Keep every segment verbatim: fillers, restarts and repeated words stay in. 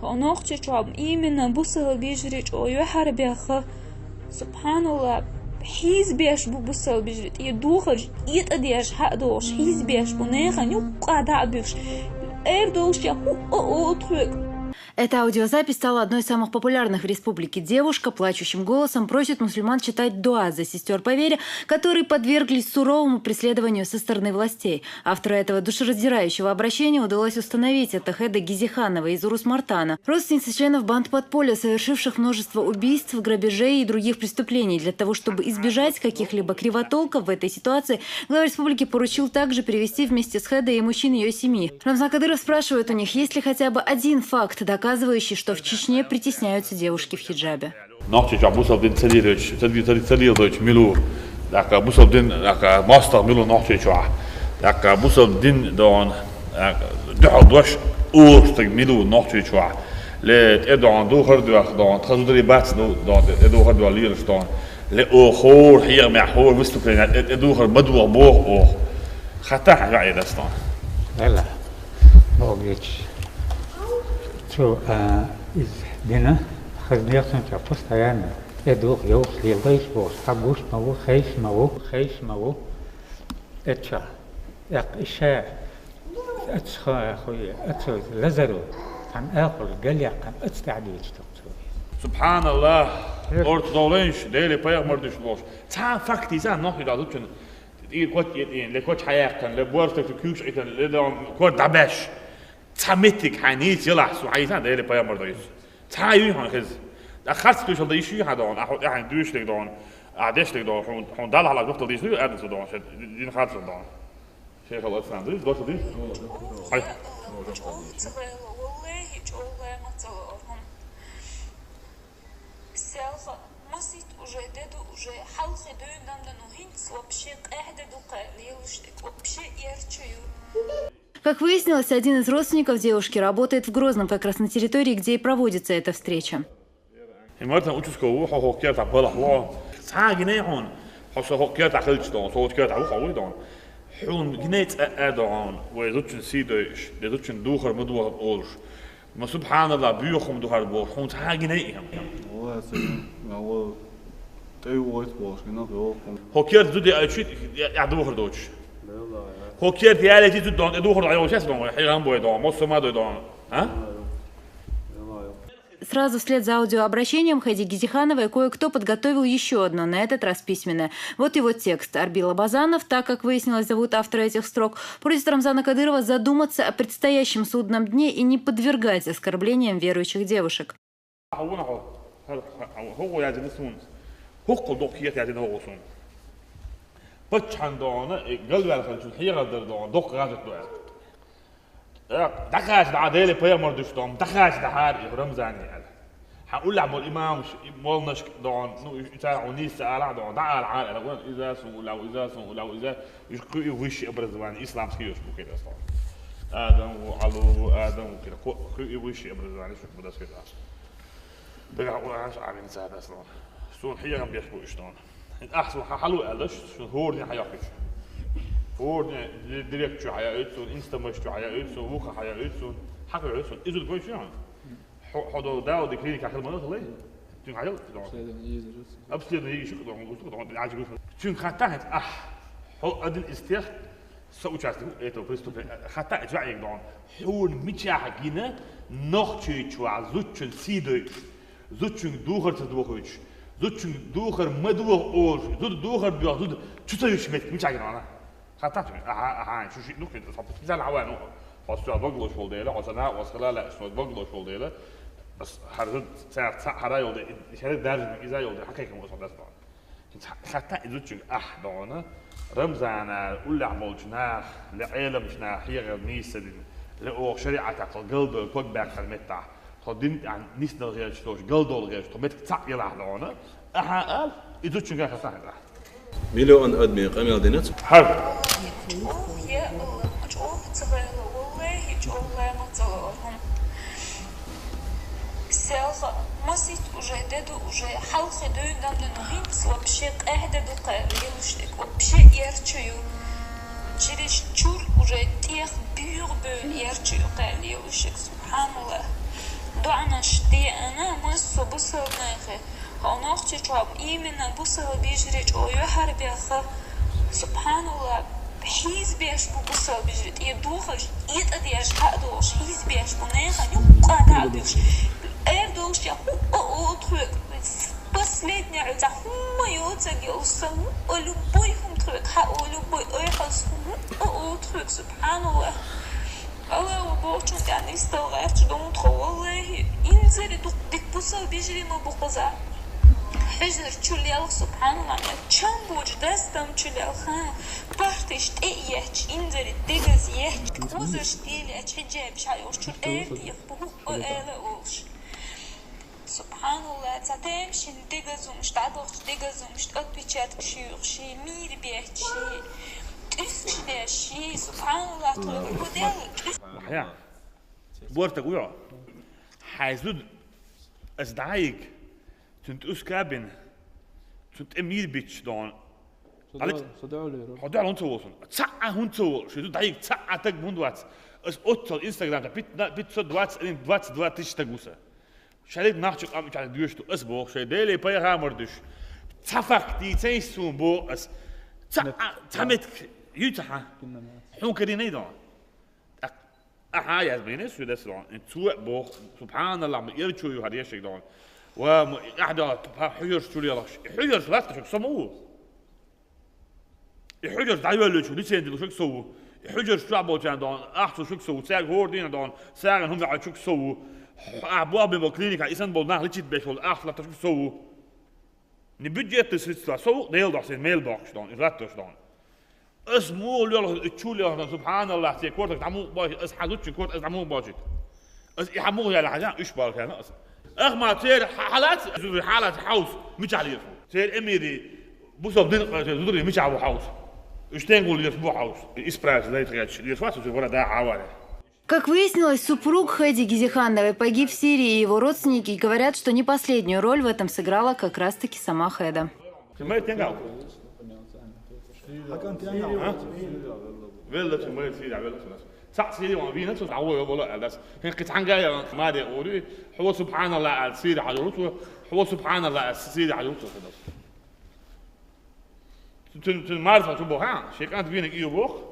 Нохчийчохь именно бусалба вежарий чӀогӀа юьхьар баьхна, субхьаналлахӀ, хьийзабеш бу бусалба вежарий, тӀера духарш этӀадеш хьа а дохуш, хьийзабеш бу, нехан юккъехь дӀа а буьгуш, эр долуш я хӀуъа а олу тхоьга. Эта аудиозапись стала одной из самых популярных в республике. Девушка плачущим голосом просит мусульман читать дуа за сестёр по вере, которые подверглись суровому преследованию со стороны властей. Автору этого душераздирающего обращения удалось установить, это Хеда Гизиханова из Урус-Мартана, родственница членов банд подполья, совершивших множество убийств, грабежей и других преступлений. Для того, чтобы избежать каких-либо кривотолков в этой ситуации, глава республики поручил также привести вместе с Хедой и мужчин её семьи. Рамзан Кадыров спрашивает у них, есть ли хотя бы один факт, доказывающий, что в Чечне притесняются девушки в хиджабе. Нохчийчохь бусалба дин ца лелойтуш, ца, ца, ца лелойтуш мила ву? ТӀаккха бусалба дин, тӀаккха мостагӀа мила ву Нохчийчохь? ТӀаккха бусалба дин дона, тӀаккха дуьхьал дош олуш стаг мила ву Нохчийчохь? Ле, тӀе дона духар а доьху дона, тхан зударий бац ду дона, тӀе духар а доьху лелаш дона. Ле, оха хӀора хьехамехь, хӀора выступлениехь тӀе, тӀе духар ма доху боху оха. Хатта хьан ваьӀе дац дона? Вела. Богу гечаш. Цо, а, иза дина, хаза нехан цо постоянно тӀе духу, йовхаш леладайша бохуш, хьан гуш ма ву, хезаш ма ву, хезаш ма ву. Эццахь, эккха, и ша, аца ха-, хуй, аца лазар ву, цхьана акхалла галъяьккхина, аца тӀаьхьа дийцича тоху цо. СубхьаналлахӀ, орца довлийша, Деле пайхамар дуьйцуш бохуш. Цхьа а факт йийца, нохчий дӀа зудчун, тӀера коч а тӀе, ле коч хьаяьккхина, ле бортах куьйгаш Ӏитина, ле дона кор дӀабаьш. Цхьа меттиг хьайна йийца ялахь, со хьан йийца, Деле пайхамар дуьйцу. Цхьа а юй хьуна хеза. ТӀаккха харц дуьйцуш дан йиш юй хьан дона, ахьа тӀаьхьа дуьйцуш дерг дона, ахьа деш дерг дона, хьуна, хьуна Далла хьалха жоп дала дийцина дуй, аьлла цо дона, шен дин харц дона. Шайхал Ацан дуй, дош дуй? Хьай. Селха, масит уже, деду уже, хьалхе дуьйна дам дан, ну хӀинца вообще къаьхьа де ду кхаьа лелаш дерг, вообще эрча ю. Как выяснилось, один из родственников девушки работает в Грозном, как раз на территории, где и проводится эта встреча. ХӀин Мартан участковый ву, хьо хӀокху кертахь балхахь ву. Цхьа а гиний хьуна, хьо со хӀокху кертахь хилча дона, со оцу кертахь ву хьо вуй дона. Хьуна гиний цкъа а дона, вай зудчун сий дойуш, я зудчун духар ма доху олуш. Ма субхьаналлахӀ, боьха хӀума ду хӀара бохуш, хьуна цхьа а гиний и хӀума. Валлахи, ца гина, валлахи, тӀе ву вайца бохуш, гина хӀокху. ХӀокху керта зуда аьлча, я, я духар доцуш. ХӀокху керта ялийча зуда дона, тӀе духар дӀайолуш яц дона, хьеган бой дона, массо ма дой дона. А? Сразу вслед за аудиообращением Хеди Гизихановой кое-кто подготовил ещё одно, на этот раз письменное. Вот его текст. Арбила Базанов, так как выяснилось, зовут автора этих строк, просит Рамзана Кадырова задуматься о предстоящем судном дне и не подвергать оскорблениям верующих девушек. Хьо вуна хьо, хьо, хьо, хьо, хӀокхо яздина суна. ХӀокхо доккха кехат яздина хӀокхо суна. Паччахьан дона, э, галваьлла хилчун хьехар дара дона, доккха гӀазот ду аьлла. Э, дӀакхача дӀа, Деле пайхамар дуьйцуш дона, дӀакхача дӀахьара и Рамзане аьлла. Хьан уллехь болу имамаш, и молланашка дона, ну, и, и цара хьуна нийса ца алахь дона, дӀаала Ӏара аьлла, вон, иза сун уллехь ву, иза сун уллехь ву, иза, уьш кху и высшее образование, исламский йош бу кхеташ дона. Адам ву, Ӏалу ву, Адам ву, кху, кху и высшее образование, шу бу дас кхеташ. Дагахь Къуръанаш Ӏамийна ца дац дона. Суна хьехам беш бу уьш дона. Ахь суна хьан хьало аьллаш, шуна хӀоранна хьан йоккхуьйтуш. ХӀоранна ди-, директ чу хьан яуьйту суна, инстамаш чу хьан яуьйту суна, вукха хьан яуьйту суна, хьан хьоьйту суна. Иза гой чу хьуна? Хьо, хьо долу Дауди клиника хила ма хила? Тюнга хьан ял? Обследование йигиш ду дона, гуш ду дона, Ӏаьжи гуш. Цуьнга хатта хьаьца, ахь, хьо один из тех, соучастник этого преступления. Хатта хьаьца ваьӀиг дона. Хьуна мичахь гина Нохчийчохь зудчун сий дойуш, зудчуьнга духар ца дохуьйтуш, зудчуьнга духар ма доху олуш, зуда духар доьху, зуда чу ца вуьтуш меттиг мичахь гина вана? Хатта хьаьца, аха, аха, шу шиъ ду кхин, со специально хьан ваьлла, ну, хьо соьга дог луш волу дела, хьо сан накъост хила лаьа, соьга дог луш волу дела, ас хьара зуда цара цхьаъ хьара йолу де, хӀара даржа иза йолу де, хьан кхайкхам аса хьан дас дона. Хатта и зудчуьнга ахь дона, Рамзана уллехь болчу наха, ле Ӏеламчу наха хьехар нийса ца дина, ле оха шариӀатехь тхо галдойла ког баьккхина меттахь, тхо дин тӀехь нисдала гӀерташ долчу, галдовла гӀерташ, тхо меттиг цхьаъ елахь дона, ахьа ала, и зудчуьнга хатта хьаьца ахь. Миллион адамийн къамел динарца. Хьар. Ох, я АллахӀ, чӀогӀа ца гӀайла, валлахӀи, чӀогӀа гӀайла ца ло хӀума. Селха, масит уже, деду уже, хьалхе дуьйна дам дан, ну хӀинца вообще къаьхьа де ду кхаьа лелаш дерг, вообще эрча ю. Через чур уже тӀех буьйгӀа бевлла эрча ю кхаьа лелаш дерг, субхьаналлахӀ. ДуӀа Деана массо бусалба нахе. Хьо нохчи чоп именно бусалба бижри чӀо юхьар беха. Субханалла, хьийз беш бу бусалба бижри. ТӀе духаш, итӀа деш, хьа духаш, хьийз беш бу неха, нюкъа да деш. Эр духаш, я ху о о тхук. Последняя, за хумма йоцаг йолса, о любой хум тхук, хьа о любой, ой хас хум о о тхук, субханалла. Аллаху бохучун тӀехь нисдала гӀерташ ду тхо, валлахи, инзаре дукха дика бусалба бижри ма бу кхуза. Хьижар чу лелха, субханалла, чам буч дастам чу лелха, партиш тӀе етташ, инзаре дегаз етташ, кхузаш тӀе летташ, хьиджаб шайохчу эрдих бу, о эла олуш. Субханалла, ца тем шин дегазумаш, дӀадохчу дегазумаш, отпечаток шуьйху ши, мийр бехчи, тӀуьсчу деш ши, субханалла, тхуна кудел тӀуьс. Вахья. Бортак вуьгӀу. Хьай зуда, ас дӀайиг, цун тӀуьска бина, цун тӀе мийр бичча дона. Со Алик, дуьхьал, со дуьхьал вера. Хьо дуьхьал хӀунда ца волу суна? Цхьа а хӀунда ца волу? Ши зуда дӀайиг цхьа а таг хӀунда вац? Ас оццал Инстаграм тӀа пит-, пятьсот двадцать один, двадцать два тысяча таг ву сан. Шарик нах чу къам чу доьшуш ду, ас боху, шайн Деле пайхамар дуьш. Цхьа факт дийцейс суна боху ас. Цхьа, цхьа метка юй цхьа. Хьуна карийна ду. ТӀаккха ахьа язбина, суьдас ду. Цо а боху, субханаллах, ма ирчу ю хьар ешиг ду. Ва ма ахьа ду, хьуьжарш чу лелахш. Хьуьжарш латташ, со ма ву. И хьуьжарш дӀайоьллуьйтуш ву, лицензи луш верг со ву. И хьуьжарш чохь болчарна дон, ахча луш верг со ву, цаьрга хӀора дийна дон, сагӀина хӀума яхьуьйтуш верг со ву. Ахьа бохбина болу клиника, и санна болу нах лечить беш волу, ахча латташ верг со ву. Не бюджетный средства, со ву, Делан дохьсина мел бохкуш дон, и латташ дон. Ас муха лоьлху, и чу лоьлху, субханаллах, те кортах дӀа муха бохуьйту, ас хьан зудчун кортах ас дӀа муха бохуьйту. Ас и хьан муха яьлла хьажа, уьш бала хезна ас. Ах ма церан хьа-, хьалац, зударий хьалац хьовса, мичахь леша ву? Церан эмири, бусалба дин къа, церан зударий мичахь ву хьовса? Уьш стенгул леша бу хьовса? Исправиться дайтхечу леша вац, уьш вара да хьаваре. Как выяснилось, супруг Хэди Гизихановой погиб в Сирии, и его родственники говорят, что не последнюю роль в этом сыграла как раз-таки сама Хэда. Цу майра стенга ву? А? Велла цу майра сийра, велла цу нас. Цхьаъ сийра ван вийна цу дӀавола, вола аьлла дас. ХӀинца кхин цхьаьнгга а яла маре ури, хьо субханалла аьлла сийра хьажур цу, хьо субханалла аьлла сийра хьажур цу хӀинца. Цу, цу, цу марза чу боху, а? Шен кӀант вийна и ю боху.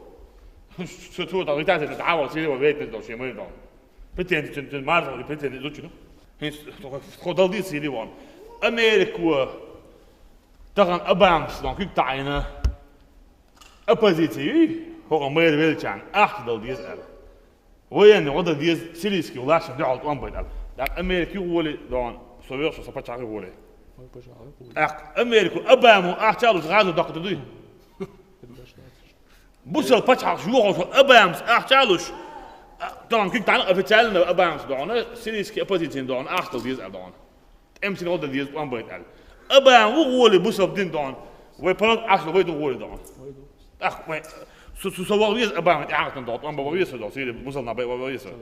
Цу, цу, дӀавала сийра ван вейтина долу шен майра долу. Претензи цуьнан, цуьнан марзаллин претензи зудчун ду. ХӀинца тхо, тхо дала дийца сийли вон. Америко тахана Обамас дон куьг таӀийна оппозици юй, хӀокху майра веллачарна ахча дала деза аьлла. Военный гӀо дан деза сирийский властьна дуьхьал тӀом бан аьлла. ТӀаккха Америка юхаволий дон, со вехаш, со пачхьалкх юхаволий. ТӀаккха Америко Обамо ахча а луш гӀазот доккхур ду дуй? Бусалба пачхьалкхаш йохуш Обамас ахча а луш, а, тахана куьг таӀийна официально Обамас дона, сирийский оппозицина дона, ахча дала деза аьлла дона. ТӀемсина гӀо дан деза тӀом байта аьлла. Обама ву гӀоле бусалба дин дона. Вай палат Ӏаш вай ду гӀоле дона. ТӀаккха вай, су, су, со ваха веза Обама тӀехьагӀатан дона, тӀом бан ваха веза со дона, сирий бусалба нах бай ваха веза со.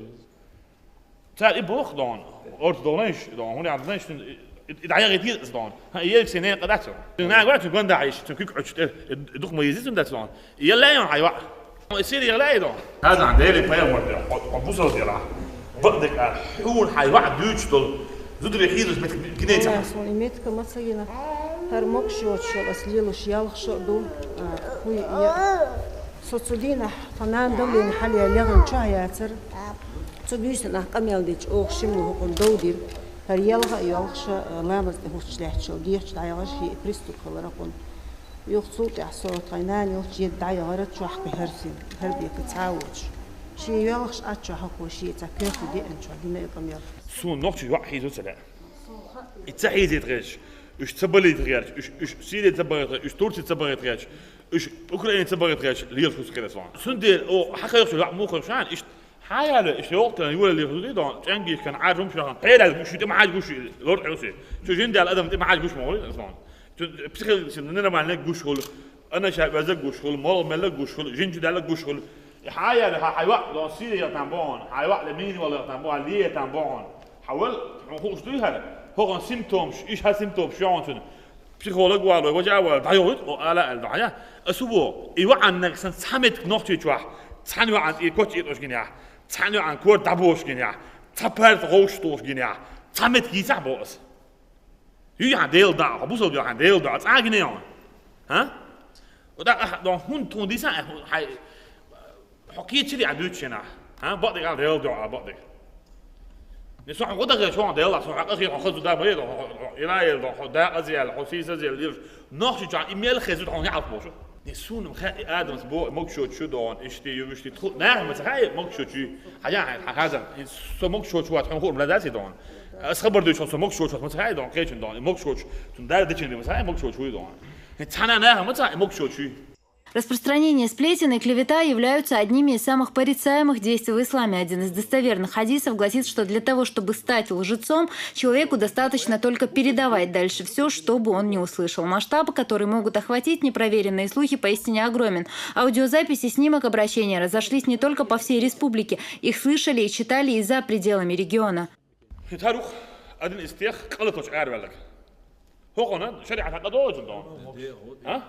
Цара и боху дона, орца дона иш дона, хӀунда аьлла дона иш, и, и, и дӀаяхийта еза аса дона. ХӀан, и ерг сайн некъа дац. Цуьнан нага вац, цуьнан гонда хьийша, цуьнан куьг Ӏуьттуш тӀе, и дукха ма еза цуьнан дац дона. И елла а йона хьайн ваӀ. И сирий елла а дона. Хазан Деле пайхамар де, хьо, хьо бусалба дела. Бакъдерг а, хьуна хьайн ваӀ дуьйцуш долу, зударий хьийзаш метка гинайца. Суна и метка ма ца гина. ХӀара могуш йоцуш йолу ас лелош ялх шо а ду, а, хӀуй, я. Со цу дийнахь тхан нана даллийна хьале легӀана чохь яцара. Цу буьйсанахь къамел дича оха шимма хӀокхунна дов дира. ХӀара ялх а йолхуша, а, ламаз тӀе хӀуттуш лаьтташ йолу дехачу дӀайгӀара шен приступ хилара кхунна. Юха цул тӀаьхьа со тхайн нана йолчу еда дӀайгӀара чохь кхин хӀара син, хӀара бека цхьа а воцуш. Шен йоьлхуш Ӏаччохь хӀокхо шен цхьа коьрта деана чохь дина и къамел. Суна нохчий йоӀ хьийзо ца лаьа. И ца хьийзийта гӀерташ, уьш ца балийта гӀерташ, уьш, уьш Сири ца бахийта гӀерташ, уьш Турци ца бахийта гӀерташ, уьш Украина ца бахийта гӀерташ, лелаш хӀума ца хилар суна. Цундела оха хьан кхайкхачу йоӀ муха хилча, иштта хьан яьлла, иштта йоккха тайна йолале хӀума ду дона, чӀенгийшкан Ӏар хӀума шахан, хьерал гуш, тӀе ма хьаьж гуш, лор хьуси. Цу жин даьлла адам тӀе ма хьаьж гуш ма гӀури суна. Цу психологически ненормальный гуш хуьлу, анаша веза гуш хуьлу, молла мелла гуш хуьлу, жин чу даьлла гуш хуьлу. И хьан яьлла, хьан хьайн йоӀ дона Сири яхтан бохьун, хьайн йоӀ ле мийна вала яхтан бохьун, ле яхтан бохьун. Хьан вал, хьуна хууш дуй хӀара? ХӀокхун симптомаш, иш хьан симптомаш йоӀун цуьнан. Психолог валой, вача а валой, дӀайохуьйту, о, ала аьлла дӀа хьая. Ас хӀу боху, и ваӀаннаг сан цхьа метка нохчий чохь, цхьана ваӀан тӀе коч итӀош гинехь, цхьана ваӀан кор дӀабохуш гинехь, цхьа парта гӀовшаш тухуш гинехь, Цхьа меттиг йийцахь боху ас. Юй хьан Делан доӀа, хьо бусалба йо хьан Делан доӀа, цкъа а гина йо хьан? ХӀа? ТӀаккха ахьа дон хӀунда тхуна дийсан, хьай, хьо кхечирий а дуьйцу шинахь? ХӀа? Бакъдерг ала Делан доӀа, бакъдерг. Не со хьо гӀо дахе, хьо Делан, со хьо къахийла, хьо хазу да, ма еда, хьо, хьо, хьо, ира ела, хьо да къазъяьлла, хьо сийсазъяьлла, ирш. Нохчийчохь и мел хезира хьуна хьалха бохуш. Не суна-м хаьа, и Адамас боху, могушочу ю догӀун, иштта ю, иштта тху-, нахана ма ца хаьа, могушочу ю. Хьажахьа, хьан хазар, и со могушочу вац, хьуна хуур ма дац и догӀун. Ас хабар дуьйцу, со могушочу вац, ма ца хаьа догӀун, кхечун догӀун, и могушочу, цунна Дала дечун ма ца хаьа, могушочу ю догӀун. И цхьана нахана ма ца хаьа, и могушочу ю. Распространение сплетен и клевета являются одними из самых порицаемых действий в исламе. Один из достоверных хадисов гласит, что для того, чтобы стать лжецом, человеку достаточно только передавать дальше все, что бы он ни услышал. Масштабы, которые могут охватить непроверенные слухи, поистине огромен. Аудиозаписи, снимок обращения разошлись не только по всей республике. Их слышали и читали и за пределами региона. ХӀинца хӀара ву-кх один из тех къа латочу араваьлларг. ХӀокхунна шариӀатан къа догӀучун догӀун. ХӀа?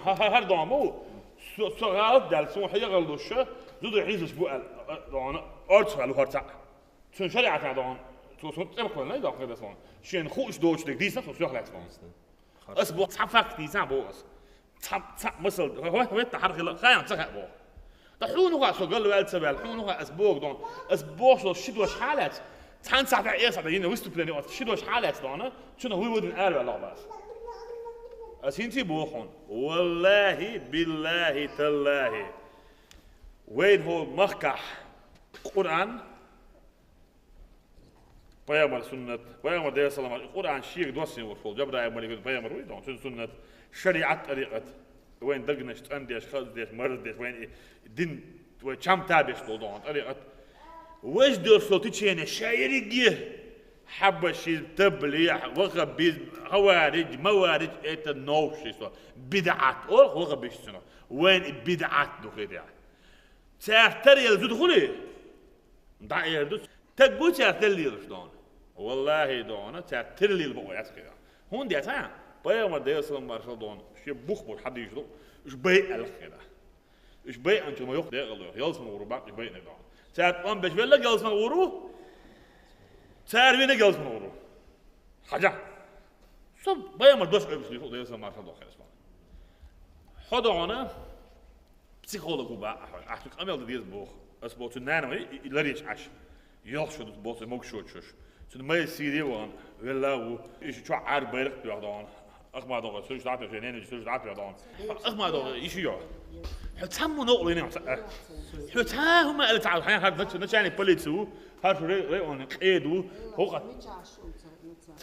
ХӀа, хӀара догӀун ма ву. Со, со гӀалат даьлла, суна хьегӀар луш, зуда хьийзаш бу аьлла, догӀун, орцах ваьлла хӀара цхьаъ. Цуьнан шариӀатан догӀун, цо суна цӀе ма кхоьллина, догӀун, кхидӀа суна. Шена хууш доцуш дерг дийцина, со соьх лаьцна догӀун. Ас бо цхьа факт дийцахь боху ас. Цхьа, цхьа масал, хӀо-, хӀо-, хӀоттахь хӀара хила, хьан ца хаьа боху. Ткъа хьуна хӀа со галваьлла ца ваьлла, хьуна хӀа ас боху догӀун, ас бохуш долу ши дош хьалаьцна, цхьаьна сахьтехь, эха сахьтехь йина выступление оцу ши дош хьалаьцна догӀун, цунах вуй вадина араваьлла бас. Ас хӀинца а боху хьуна. Валлахи, биллахи, таллахи. Вайн хӀокху махкахь Къуръан, Пайхамар суннат, Пайхамар Делан салам, и Къуръан шега доссийна волуш волу Жабраил малик пайхамар вуй догӀун, цуьнан суннат, шариӀат, тӀарикъат, вайн дагнаш цӀандеш, хаздеш, марздеш, вайн и дин, вай чам табеш болу догӀун тӀарикъат. Важа доьрсо течение ша ерриге, хьабашизм, таблигӀ, ваххабизм, хаваридж, маваридж, это новшество, бидӀат, олу ваххабисташна, вайн и бидӀат ду хетехь. Цаьрца тера елла зуда хуьлий? ДӀа эр ду. Стаг вуй цаьрца тера лелаш догӀун? Валлахи, догӀун, цаьрца тера лела бакъо яц кхидӀа. ХӀунда аьлча, Пайхамар Делан салам маршалла догӀун, шен бух болуш хьадийш ду, уьш байъа аьлла кхидӀа. Уьш байъанчул ма йоккха декъала ду, ялсаман гӀур бу бакъ уьш байъинарг догӀун. Цаьрца тӀом беш велларг ялсаман гӀур ву, цара винарг ялсаман гӀур ву. Хьажа. Со Пайхамар дош Ӏойбуш дийшу, Делан салам маршалла догӀун, хезаш боху. Хьо догӀун, психолог ву бакъ хьо, ахь цу къамел дан деза боху. Ас боху, цуьнан нана вай, и, и ларъеш Ӏаш. Йолхуш ду боху цуьнан могушочуш. Цуьнан май сийре вахана, велла ву. Иша чохь Ӏар байракх а тоьхна догӀун. Ахма догӀун, суьраш дӀа а тоьхна, ненан суьраш дӀа а тоьхна догӀун. Ахма догӀун, иша йо. Хьо цхьамма новкъа лийна хьо ца а. Хьо цхьа хӀума аьлла ца а, хьайн хьара нач-, начальник полиции ву, хьара шу рай-, районан къеда ву. ХӀокху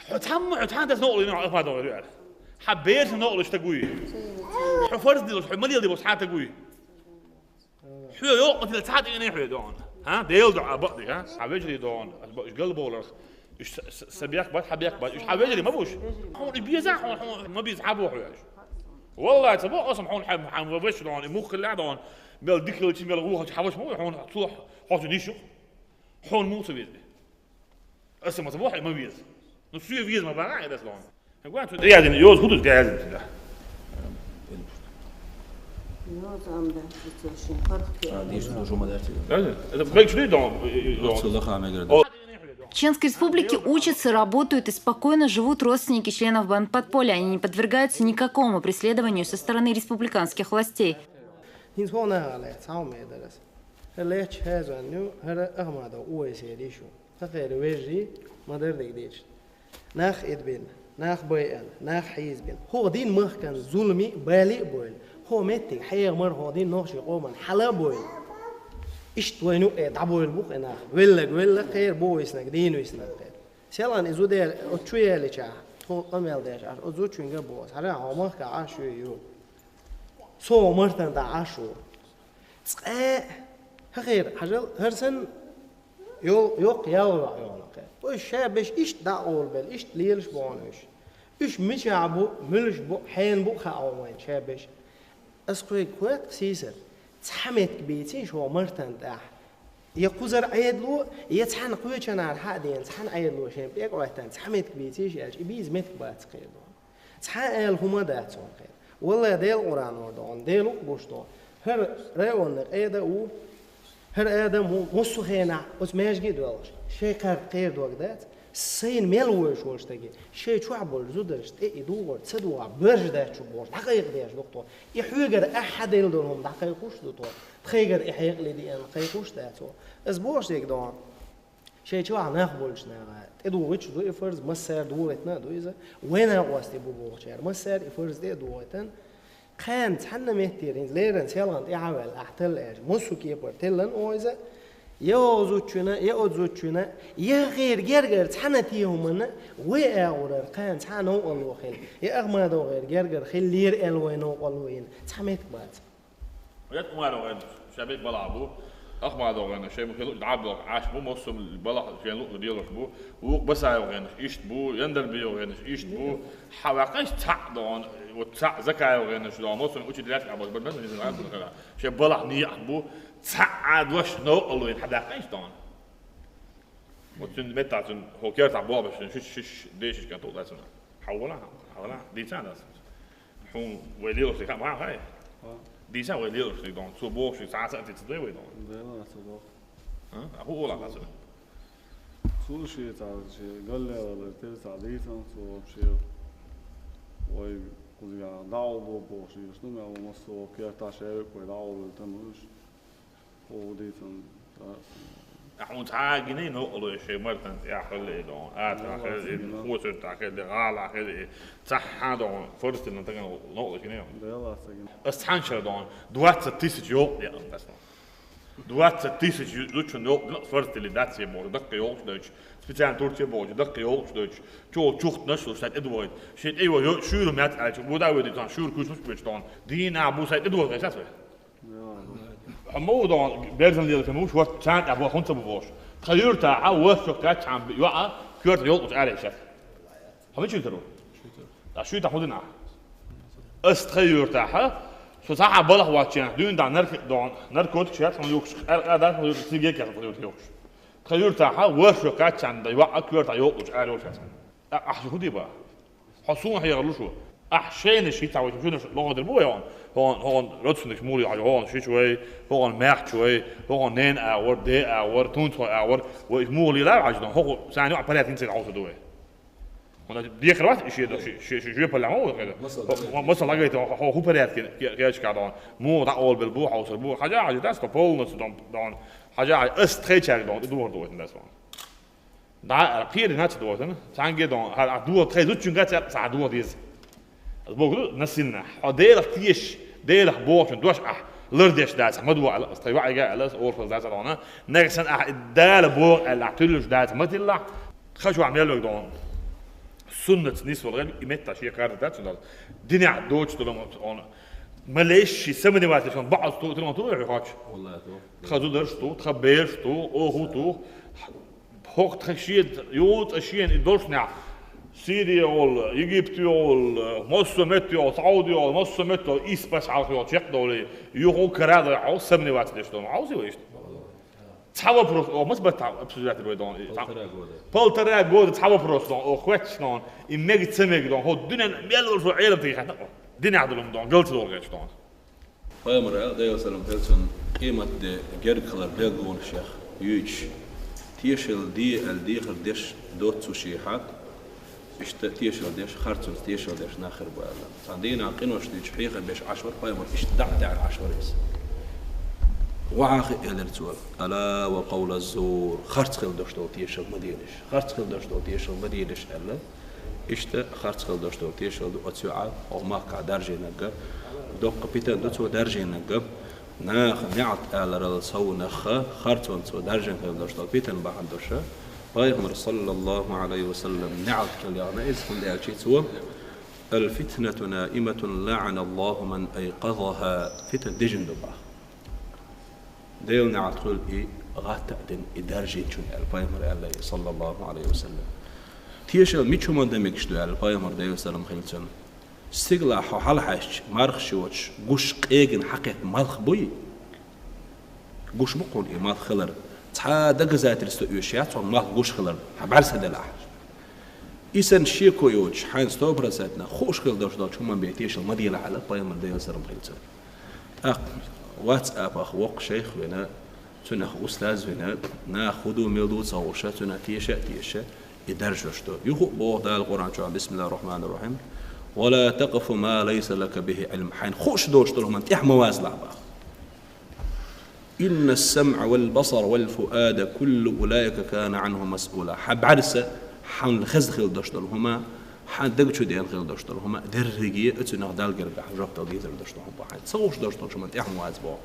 Хьо цхьамма, хьо цхьаьна дас новкъа лийна, хьо Ахма догӀун ю аьлла. Хьан бераш новкъа луш стаг вуй? Хьо фарз дилуш, хьо ма леладе бохуш хьан стаг вуй? Хьо йоккха тила цхьа тӀе а хьо догӀун. ХӀа? Делан дуьхьа бакъдерг, хӀа? Хьан вежарий догӀун. Ас бо-, уьш галбовларх. Уьш са, са, са бехк бац, хьан бехк бац. Уьш хьан вежарий ма бу уьш? Хьуна и беза, хьуна, хьуна ма беза, хьан боху хьоьжуш? Валлахи, ца боху, аса хьуна хьан, хьан вешан догӀун, и мух хилла догӀун. Мел дика хилча, мел вуха хьан вешан ма ву, хьуна цо хьо-, хьо цу ниш ю. Хьуна муха ца веза? Аса ма ца боху, хьо ма веза. Ну, суье веза ма бахьа, хьо дас догӀун. Хьан гуан цу даьзина, йоза хӀун ду даьзина цуьнан? Йоза ам дац, цо шен паргӀат. А, дийша ду шу ма дац. Да, да. Это бегчу догӀун, догӀун. Оцу лаха мегар ду. О. В Чеченской Республике учатся, работают и спокойно живут родственники членов бандподполья. Они не подвергаются никакому преследованию со стороны республиканских властей. ХӀинца хьо нахала лаьцна, хьо ма дара аса. ХӀара лаьтташ хьаьзонна ю, хӀара Ахмадов Увайсера йиша ю. Хьан хера вежарий, ма-дарра дерг дийцича. Нах идбина, нах байъина, нах хьийзабина. ХӀокху дийнахь махкана зуламе а, бале а бевлла. ХӀокху меттиг хьеха мара хӀокху дийнахь нохчийн къоман хьала а бевлла. Иштта вайна юкъе дӀабевлла бу-кх и нах. Велларг велла кхера, бу виснарг дийна виснарг кхера. Селхана и зуда ял-, оцу чу яьллачахь, тхо къамел деш Ӏаш, оцу зудчуьнга а боху: «Хьажахьа, хьо махкахь Ӏаш ю, ю. Со хьо Мартан тӀехь Ӏаш ву». Цкъа а, хьан хера, хьажал, хӀара санна, йо-, йоккха ялх йоӀ йогӀу кхера. Уьш ша берш иштта дӀа а къовлабелла, иштта лелаш бу хьуна уьш. Уьш мичахь бу, муьлш бу, хьенан бу а хаьа хьуна вайна ша берш. Ас кхуьнга кхойкху, сийсара, цхьа меттиг бийцийша хьо Мартан тӀехь. Я кхузара Ӏедало, я цхьана кхечанара хьа а деана, цхьана Ӏедало шен пӀелг Ӏоьттина, цхьа меттиг бийцийша аьлча, и бийца меттиг бац кхера догӀун. Цхьа а аьлла хӀума а дац хьуна кхера. Валлай, Делан Къуръано догӀун, Дела ву-кх гуш догӀун. ХӀара районан къеда а ву, ХӀара адам ву массо а хенахь оцу маьждиге а доьлхуш, шайн кхарда кхера дог дац, сайна мел вуьйш волу стаге, шайн чохь болу зударшна тӀе и духар ца духахь, боьрша дац шу бохуш, дӀакхайкхадеш ду-кх тхо. И хьоьгара ахь хьан делла долу хӀума дӀакхайкхуш а ду тхо, тхайгара и хьекъале деана кхайкхуш а дац тхо. Аса бохуш дерг ду хьуна, шайн чохь нах болчу наха тӀедугӀуьйтуш ду и фарз, массара а дугӀуьйтина а ду иза, вайн накъостий бу бохучара массара а и фарз тӀе а дугӀуьйтина, кхана цхьанна меттера хӀинца леррина селхана тӀаьхьа а ваьлла, ахь талла аьлча, массо а кепара теллина оха иза, я оха зудчуьнан, я оцу зудчуьнан, я хӀокхера гергара цхьана а те хӀуманна, вай агӀорара кхана цхьа а новкъарло хила, я Ахмадовгара гергара хиллера аьлла вай новкъарло йина, цхьа меттиг бац. Ят Умаров гӀенаш, шайн бекъ балахь бу. Ахмадов гӀенаш, шайн хила дӀа а боху Ӏаш бу, массо а балахь шайн луъу лелош бу. Вукху Басаев гӀенаш иштта бу, Яндарбиев гӀенаш иштта бу. Хьан ваьккхинчу цхьаъ догӀун, вот цхьаъ Закаев гӀенаш догӀун, массо а учитель яц а боху, бан меза гӀенаш хила. Шайн балахь нийяхь бу, цхьаъ а дош новкъарло йина хьан даьккхинчу догӀун. Вот цуьнан меттахь цуьнан хӀокху кертахь боху беш, шиш, шиш, дешиш кан тулла цуьнан. Хьан вала, хьан вала, дийца а дац. Хьуна вай лелош дерг хаа ма хай? Хаа. Дийца вай лелош дерг догӀун. Цо бохуш дерг цхьа а ца а тица дай вай догӀун. Дела, ца боху. А? А хӀун ола хаза? Цо шен цхьа шен галле валар тера цхьа дийцина, цо вообще вай кхузахь дӀа а бо бохуш дийцина, ну, мел массо а кертахь шаьвекъ вай дӀа а бо тан вуьш. Хьо дийцина, а? Ахьа хьуна цхьа а гиний новкъарло шайн мартан тӀехь хилла и догӀун. Ата хилла и, хӀоцуртахь хилла и, гӀала хилла и, цхьа а догӀун, фарстина тагана новкъарло гиний. Дела, аса гина. Ас цхьана шара догӀун, двадцать тысяч йовкъа деана ас. Двадцать тысяч зудчун йовкъа деана, фарстили дац е боху, даккхий йовкъаш дойтуш, специально Турция боху, даккхий йовкъаш дойтуш, чо чухтанаш луш, сайн тӀедогӀийта. Шен тӀе йо, шуьйра мец аьлча, бу да вай дийцина, шуьйра куьйсуш бечу догӀун, дийна а бу сайн тӀедогӀийта, аса вай. Хьо ма ву догӀун, берзан лелаш ма ву, шорта царна тӀехь боху, хӀунда ца бу бохуш. Тхан юьртахь а, ворхӀ шо кхаьччахьана, йоӀа, коьртахь йолкъучу аьрий шаьш. Хьо мича тара ву? Шуьйтахь хӀун дина ахьа? Ас тхан юьртахь а, со цхьа а балахь воцченахь, дуьйна дӀа нарк-, догӀун, наркотик шаьш хьуна юхкуш, къаьркъа дац хьуна юхкуш, сигаret яц хьуна юхкуш. Тхан юьртахь а, ворхӀ шо кхаьччахьана, йоӀа, коьртахь йолкъучу аьрий йолуш яц. А, ахьа хӀун де баха? Хьо суна хьехар луш ву? Ахьа шайна ши цхьа вай шуьнаш лохо дер бу вай хьуна? ХӀун, хӀун родственникаш муха хьажа, хӀун шича вай, хӀун маьхча вай, хӀун ненан агӀор, ден агӀор, тунцхой агӀор, вай иза муха лелар хьажа дан, хӀокху сайн йоӀ порядкин ца хьовса ду вай. ХӀунда дехар вац и шен дан, ши, ши, ши жоьпаллехь ма ву хӀара. Масал дӀагайта, хьо, хӀун порядкин ке-, кечка дан, муха дӀа олбелла бу, хьовсар бу, хьажа, хьажа, дац, по полностью дан, дан, хьажа, хьажа, ас тхайчаьрга дан, и духар ду вай дац ван. ДӀа а кхерина ца дохана, цхьаьнгге а дохана, хьан ахь доха тхайн зудчуьнга а ца аьлла, цхьа ахь доха деза. Аса боху ду, насилна. Хьо Делах тешаш, Делах бохучун дош ахь лардеш дац, ма доха аьлла, аса тхайн йоӀига а аьлла, аса орхалла дац а дохана. Нагахь санна ахь и Дала боху аьлла, ахь туьллуш дац, ма тиллахь. Тхан чохь мел верг дохана. Суннатца нисвала гӀерг, и меттахь шен кхарда дац, цуьнан динехь доцуш долу ма леш, ши сомневаться, шен баӀаз ту, ту, ту, ту, ту, ту, ту, ту, ту, ту, тхан зударш ту, тхан бераш ту, оха ту, ХӀокху тхан шен юкъа шена и долчунехь, Сири йолу, Египет йолу, массо а метта йолу, Сауди йолу, массо а метта йолу, исс пачхьалкх йолу чекхдовлий, юха кара а дой хьо, сомневаться деш долу хьовсий вай иштта? Цхьа вопрос, о, маса баттахь обсуждать вай дон? Полтора года. Полтора года цхьа вопрос дон, о, хоьтташ дон, и мега ца мега дон, хӀо дуьнен мел волу шо Ӏелам тӀе хатна, о, динехь долу дон, галца догӀу гӀерташ дон. Пайхамара аьлла, Делан салам хилла цунна, къематде герга хилар белгалонаш юьйцуш, тешалла де аьлла дехар деш доццу шехьа, иштта тешалла деш, харцонца тешалла деш нах хир бу аьлла. Цхьана дийнахь къинош дуьйцуш хьехам беш Ӏаш вара пайхамар, иштта дӀа а даьӀна Ӏаш вара иза. Вахьа хи элира цо: «Ала ва къавла зур, харц хила дош долу тешалла ма делаш, харц хила дош долу тешалла ма делаш», аьлла. Иштта харц хила дош долу тешалла ду оцу йоӀа, хӀокху махкахь даржийнарг а, доккха питана ду цо даржийнарг а. Наха неӀалт аларал совнаха, харцонца цо даржийна хила дош долу питана бахьана долуш, пайхамара, саллаллаху Ӏалайхи ва саллам, неӀалт хила яхна иза, хӀунда аьлча цо: «Ал-фитнату наиматун, лаӀаналлаху ман айкъазаха». Фитна дижина ду баха. Делан неӀалт хуьлу и гӀатта а дина, и даржийначунна аьлла, пайхамара аьлла, саллаллаху Ӏалайхи ва саллам. Тешалла мича хӀуманна дан мегаш ду аьлла, пайхамара, Делан салам хилла цунна. Стигалахь хьо хьалахьаьжча, мархаш йоцуш, гуш къегина хьакхетта малх буй? Гуш бу хьуна и малх хилар. Цхьа а доказательство оьшуш яц хьуна малх гуш хилар, хьан бӀаьрса делахь. И санна шеко йоцуш, хьайна сто процентов хууш хила долуш долчу хӀуманна бен тешалла ма делахь аьлла, пайхамара, Делан салам хилла цунна. ТӀаккха WhatsApp-ах воккха шайх вина, Цунах устаз вина, нах хӀу ду, мел ду ца хууш, цунах теша а тешаш, и даржош ду. Юха а боху Дала Къуръан чохь: «Бисмиллахир Рахманир Рахим. Ва ла такъфу ма лайса лака бихи илм». Хьайна хууш доцуш долу хӀуманна тӀаьхьа ма вазалахь боху. «Инна ас-самъа вал басара вал фуада куллу улаика кана анху масъула». Хьан бӀаьрса, хьан хезна хила дош долу хӀума, хьан даг чу деана хила дош долу хӀума, дерриге а цунах Далла гергахь жоп дала дезар дош долу хӀума бу хьан. Ца хууш дош долу хӀуманна тӀаьхьа ма вац боху.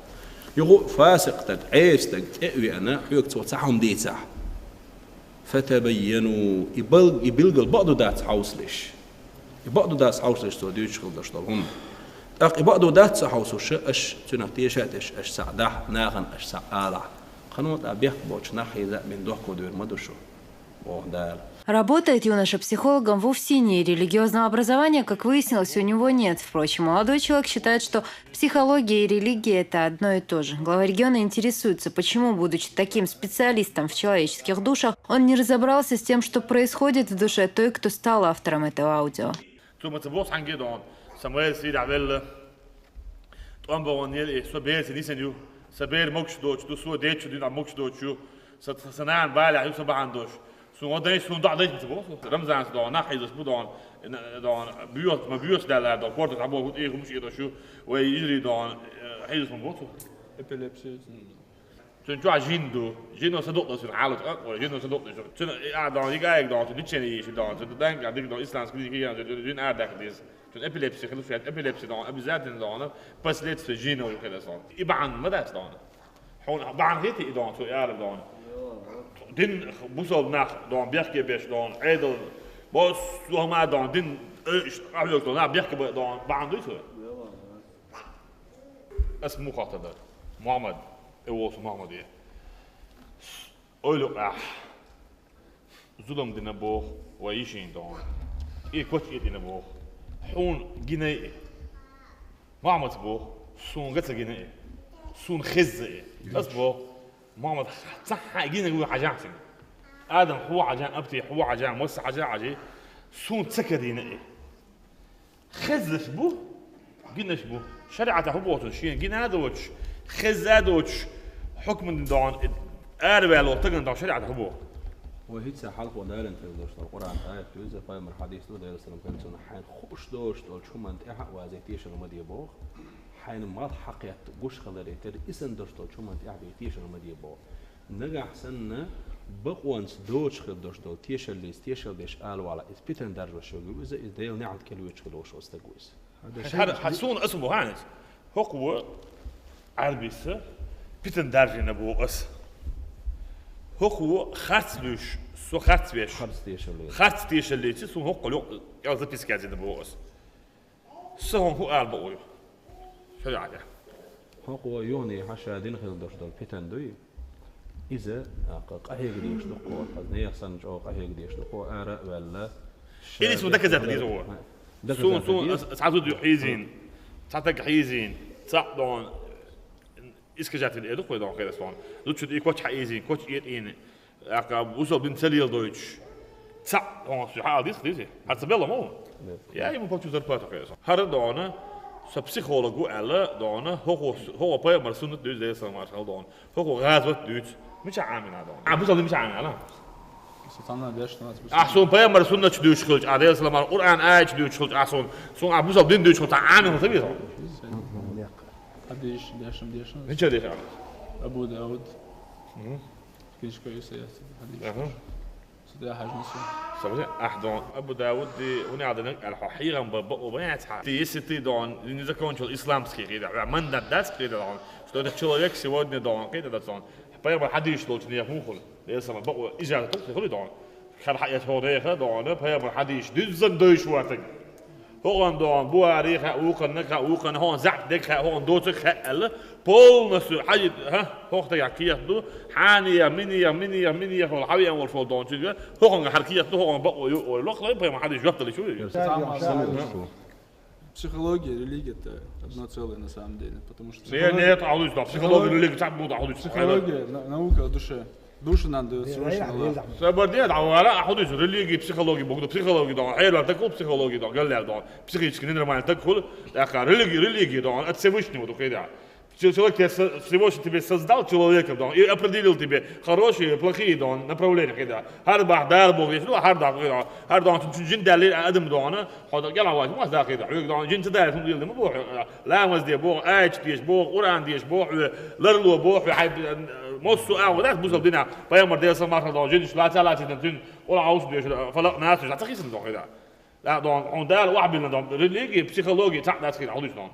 Юха а фасикъ стаг, Ӏеса стаг тӀе а веана, хьоьга цо цхьа хӀума дийцахь. «Фатабайяну», и бал-, и билггал бакъду дац хьовсалаш. И бакъду дац хьовсалаш цо дуьйцуш хила дош долу хӀума. ТӀаккха и бакъду дац ца хьовсуш, аша цунах теша а тешаш, аша цхьаъ дахь, нахана аша цхьаъ алахь. Кхано тӀа бехк боцуш нах хьийза а бина дохко довр ма ду шу, боху Дала. Работает юноша психологом в УФСИНе, и религиозного образования, как выяснилось, у него нет. Впрочем, молодой человек считает, что психология и религия — это одно и то же. Глава региона интересуется, почему, будучи таким специалистом в человеческих душах, он не разобрался с тем, что происходит в душе той, кто стал автором этого аудио. Цу ма ца боху цхьаьнгге а дохьуна, сан майра сийрахь велла. ТӀом богӀун ела и, со бераца нисана ю. Сан бер могуш доцуш ду, со дечу дуьйна могуш доцуш ю. Сан, сан нана балехь ю, сан бахьана долуш. Суна гӀо дайша, суна доӀа дайша ма ца боху. Рамзанца дохьуна, нах хьийзаш бу дохьуна, дохьуна, боьха, ма боьха даьлла дохьуна, кортах дӀабоху, тӀехь хӀумаш этӀаш ю. Вай йижарий дохьуна, хьийзаш ма боху. Эпилепсия. Цуьнан чохь жин ду. Жино садукъ ду цуьнан хьалат, а, ой, жино садукъ ду. Цуьнан, а, дохьуна, йига а йига дохьуна, цуьнан лечение йийши дохьуна, цуьнан данка дика дохьуна, исламский дика дохьуна, цуьнан жин арадаккха деза. Цуьнан эпилепсия хила шу, эпилепсия дохьуна, обязательно дохьуна, последствия жино ю хила сон. И бахьана ма дац дохьуна. Хьуна бахьана хетий и дохьуна, цо и ала дохьуна. Дин бусалба нах дохьуна, бехке беш дохьуна, Ӏедал, бос, сохьма дохьуна, дин, э, иш, ахьоьгу дохьуна, нах бехке бе дохьуна, бахьана дуй цо? Ас муха хаттар дара? Мухьаммад, э, волу Мухьаммад, э. Ойла юкъахь зулам дина боху вай йишина дохьуна. И коч а дина боху. Хьуна гинай и? Мухьаммадс боху, суна га ца гина и. Суна хезза и. Ас боху, Мухьаммад, цхьа а гина вуй хьажахь цуьнга. Адам хьо хьажахь, апти хьо хьажахь, масса хьажахь хьажи. Суна ца карийна и. Хеззаш бу, гинаш бу. ШариӀатехь хӀун боху цо, шена гина а доцуш, хезза а доцуш, хьукман дохьуна, араваьлла волу стагана дохьуна шариӀатехь хӀун боху? Вай хӀинца хьалхо далийна хир долуш долу Къуръан аят ду иза, пайхамар хьадис ду, Делан салам хилла цунна, хьайна хууш доцуш долчу хӀуманна тӀаьхьа а вазе тешар ма де боху. Хьайна малх хьакхетта гуш хиларе терра, и санна долуш долчу хӀуманна тӀаьхьа бен тешар ма де боху. Нагахь санна бакъонца доцуш хир долуш долу тешаллица тешал деш ала вала, иза питана даржош йогу иза, иза Делан неӀалт кӀел воьдуш хир волуш волу стаг ву иза. ХӀара, хӀара суна аса бу хьанца? ХӀокхо Ӏарбиса питана даржийна боху аса. ХӀокхо харц луьйш, со харц веш. Харц тешаллица. Харц тешаллица суна хӀокхо ло-, кӀел записка яздина боху аса. Сан хӀума хӀун ала бакъо ю? ШариӀатехь. ХӀокхо юханехьа ша дина хила долуш долу питана дуй? Иза, а, къа-, къахьега дезаш ду кхо, хаза нехан санна чӀогӀа къахьега дезаш ду кхо, ара а ваьлла. Или суна доказать деза ву? Суна, суна, ас, ас хьан зуда ю хьийзийна, цхьа таг хьийзийна, цхьаъ дохьуна, искажать вина эр ду кхо дохьуна, кхерас дохьуна. Зудчун и коч хьаийзийна, коч этӀийна, ТӀаккха бусалба дин ца леладойтуш, цхьаъ хьуна хьаала дийца дийзи? ХӀара ца белла ма ву? Я ему плачу зарплату, кхерас. ХӀара дохьуна, со психолог ву аьлла дохьуна, хӀокхо, хӀокхо пайхамар суннат дуьйцу, Делан салам маршалла дохьуна. ХӀокхо гӀазот дуьйцу. Мичахь Ӏамийна дохьуна? А, бусалба дин мичахь Ӏамийна? Со цхьанна деш ду, ахь суна пайхамар суннаташ дуьйцуш хилча, а, Делан салам маршалла, Къуръан аяташ дуьйцуш хилча, ахь суна, суна а бусалба дин дуьйцуш хилча, Ӏамийна ца веза? Хьадиш, дешам, дешам. Мича дешам? Абу Дауд. Мгм. Книжка ю сан яц, хьадис. Аха. Суда хьажна су. Сабри, ахь дон Абу Дауд ди, уни аданак, аьлла, хьо хьийгӀан ба, бакъо ба яц хьа. Ти, если ты дон, не закончил исламский къида, ва мандат дац къида дон, что этот человек сегодня дон, къида дац дон. Пайхамар хьадис долчу нехан хӀун хуьлу? Дера сама бакъо, ижазат хуьлу дон. Хьар хьаэца хьо неха дон, пайхамар хьадис дуьззан дойш ватаг. ХӀокхунна догӀун Бухари хаьа, вукхунна хаьа, вукхунна хӀокхунна заьӀап дерг хаьа, хӀокхунна доцург хаьа аьлла, полностью хьажи, хӀа, хӀокху стагехь кехат ду, хьанех, минех, минех, минех волу хьан веана волуш волу догӀун цуьнга, хӀокхуьнга хьан кехат ду, хӀокхунна бакъо ю, ой, лохлай, пайхамар хьадис жоп даллича ву. Психология, религия — это одно целое на самом деле, потому что... Нет, нет, а вот что, психология, религия, цхьаъ бу, а вот что. Психология, на-, наука о душе. Душа нам даётся очень легко. Сабар де, дӀавала, а хьо дуьйцу, религия, психология боху, психология дохьуна, хьервар таг хуьлу психология дохьуна, галлаьр дохьуна, психически ненормальный таг хуьлу, тӀаккха религия, религия дохьуна, от Всевышнего ду кхидӀа. Человек тебя со- Всевышний тебе создал человеком, да, и определил тебе хорошие и плохие, да, направления, да. ХӀара бахь Дала боху, если, ну, хӀара дакъа, да, хӀара, да, цуьнан жин даьллера адам, да, хьо да гӀалгӀа вац, ма дакъа, да, хьоьга, да, жин ца даьлла хӀума лелде ма боху, ламаз де боху, аят деша боху, Къуръан деша боху, ларло боху, хьай, массо а агӀо дац бусалба динехь, пайхамар Делан салам маршалла, да, жинаш лаца лаца цуьнан Къуръан Ӏовса доьшу, фалакъ, нас доьшу, цхьа хи ца доху, да. Да, дон, хьуна Дала охьабиллина дон, религи, психологи цхьаъ дац хир хьуна дон.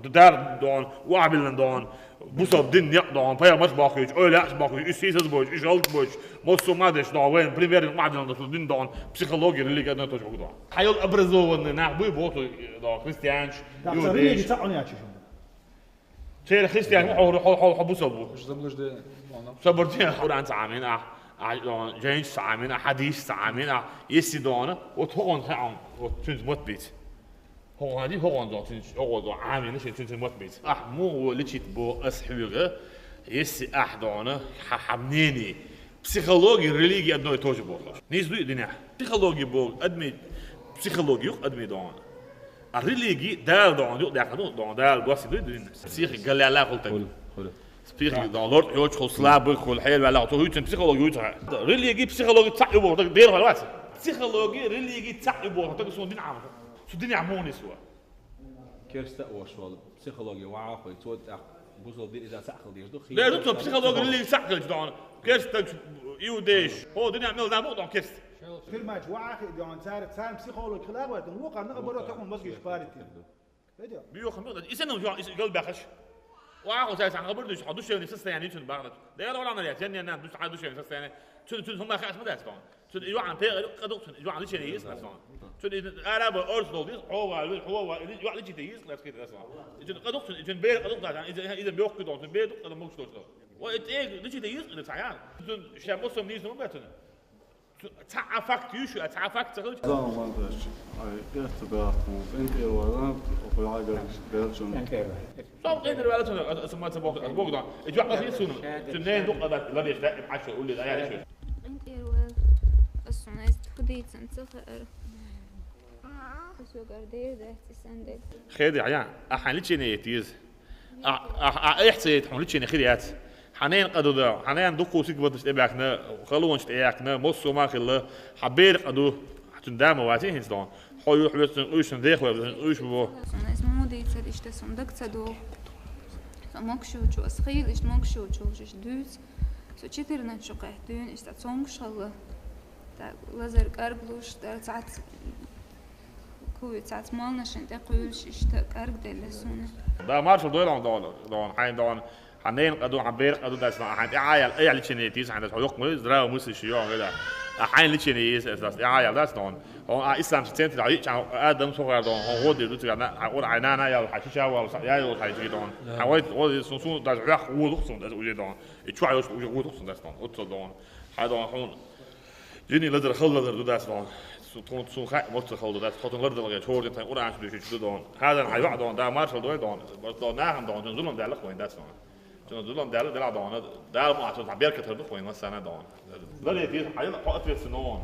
Дала дон, охьабиллина дон, бусалба дин некъ дон, пайхамарш бохуьйту, ойла яц бохуьйту, уьш сийсаз бойту, уьш хӀаллак бойту, массо а ма деш дон, вайн пример охьабиллина дон, дин дон, психологи, религи одно и то же дон. Хьайол образованный нах буй, боху, дон, христианаш, Так, иудейш. Религи цхьаъ хьуна яц шуна. Церан христиан ву, хьо, хьо, хьо, хьо бусалба ву. Уж заблуждение, ладно. Собар де, Къуръан ца Ӏамийна ахь, ахь, дон, жайнаш ца Ӏамийна ахь, хьадисаш ца Ӏамийна ахь, если дона, вот хӀокхунна хаьа, вот цуьнца мотт бийца. ХӀокхунна хьадис, хӀокхунна дон, цуьнца, хӀокхо дон, Ӏамийна шен цуьнца мотт бийца. Ахь муха ву личить бо ас хьоьга, если ахь дона, хьа, хьа мнение, психология, религия одно и то же бохуш. Нийса дуй динехь. Психология боху, адми, психология юкъ адми дона. А религи Дала догӀун юкъадаьккхина ду, догӀун Дала доссийна ду дин. Психика галла хуьлу таг. Хуьлу, хуьлу. Психика догӀун лорд йоцуш хуьлу, слабый хуьлу, хьелваьлла хуьлу, цо хӀуьйцун психологи вуьйцу хьан. Религи, психологи цхьаъ ю боху таг, дера хьал вац. Психологи, религи цхьаъ ю боху таг, суна дин Ӏамаха. Цу динехь муха нисва? Керста а вош волу, психологи ваха хуьлу, цо тӀаккха бусалба дин иза цхьаъ хила деза ду. Дера ду, цо психологи, религи цхьаъ хилча догӀун. Керста, иудейш, хьо динехь мел нах бу догӀун керста. Фирмачу ваӀа хиъ дегӀан цара, царна психологи хила гӀоьртина, вукхарна а баро тахуна мозгаш паритина. Видео? Биохам бу, и санна жоа, и галбаьхаш. ВаӀа хьо царна хабар дуьйш, хьо душевный состояние цуьнан бахана. Дера валана я, зен я нан, душ хьан душевный состояние. Цуьнан, цуьнан хӀума хаьаш ма дац тхуна. Цуьнан и жоа пекъа къадукъ цуьнан, и жоа личине йийз къас тхуна. Цуьнан и арабо орс долу дийз, хьо валла, хьо валла, и жоа личите йийз къас хиъ тхуна. И цуьнан къадукъ цуьнан, и цуьнан бер къадукъ дац, иза, иза мёхку тхуна, цуьнан бер дукъ къадам могуш долуш тхуна. Ва и тӀе личите йийз къас тхуна. Цуьнан шен мосом нийса ма бац цуьнан. Цхьа а факт ю шу, а цхьа а факт ца хилча? Зама ван даш, ай, герта баху, энтер вала, окъулагаш белчун. Энтер вала. Сам энтер вала цуна, а, а, сама ца боху, а, богу дан. И жуа хи суна. Цу нен ду къада, ладеш да, и пачо улли да, я шу. Энтер вала. Асуна из тхудицан ца хаар. Асу гардер да, цисанде. Хеди, я, а хали чине етиз. А, а, а, эхь ца яйта хьуна личине хир яц. Хьан ненан къа ду да, хьан ненан дуккху сиг бадаш тӀебаьхкина, халонаш тӀеяьккхина, массо а ма хилла, хьан бер къа ду, хьан цуьнан да ма вац хӀинца догӀун. Хьо юхь вецан уьшна дехвар, уьш бу. Сон ас муха дийцар, иштта сон даг ца догӀу. Со могуш йолчу, ас хийла иштта могуш йолчу, уж иштта дуьйцу. Со четырнадцать шу кхетта дуьйна, иштта цомгуш хилла. Так, лазар кӀарглуш, тӀара цац Куви цац малнашин тӀе кхуьйлуш иштта кӀаргделла суна. Да, маршал дойла догӀун, догӀун, хьайн догӀун. Хьан ненан къа ду, хьан бер къа ду дац, хьайн тӀе Ӏаял, Ӏаял личине тийс, хьайн дац, хьо йоккха ма ю, здравый мыслящий ю, хьо да. А хьайн личине йийс, эс дац, тӀе Ӏаял дац, догӀун. Хьо а исламский центр, хьо йиъча, адам сухар, догӀун, хьо гӀо дир ду цигара, хьан ура, хьайн нана ял, хьайн шиша вал, я йол, хьайн цигара, догӀун. Хьайн вай, вай, сун, сун, даже хьох вулух сун, даже уже, догӀун. И чохь йолуш уже вулух сун, дац, догӀун. Оццо, догӀун. Хьайн, догӀун, хьуна. Жини лазар, хала лазар ду дац дон. Су-, тхуна, суна хаьа, моццар хала ду дац. Тхо цунна лардалагӀе, чхьор дин тхайн Къуръан чу дуьйшича ду дон. Хьадан хьан йоӀ дон, да маршал дой дон. Барт дон, нахана дон, цуьнан зулам даьлла вайн дац дон. Цуьнан зулам даьлла, делахь дон. Дала ма цунна цхьа беркат хир ду вайн массарна дон. Ларъе деза, хьан йоӀ кхо ответственный вон.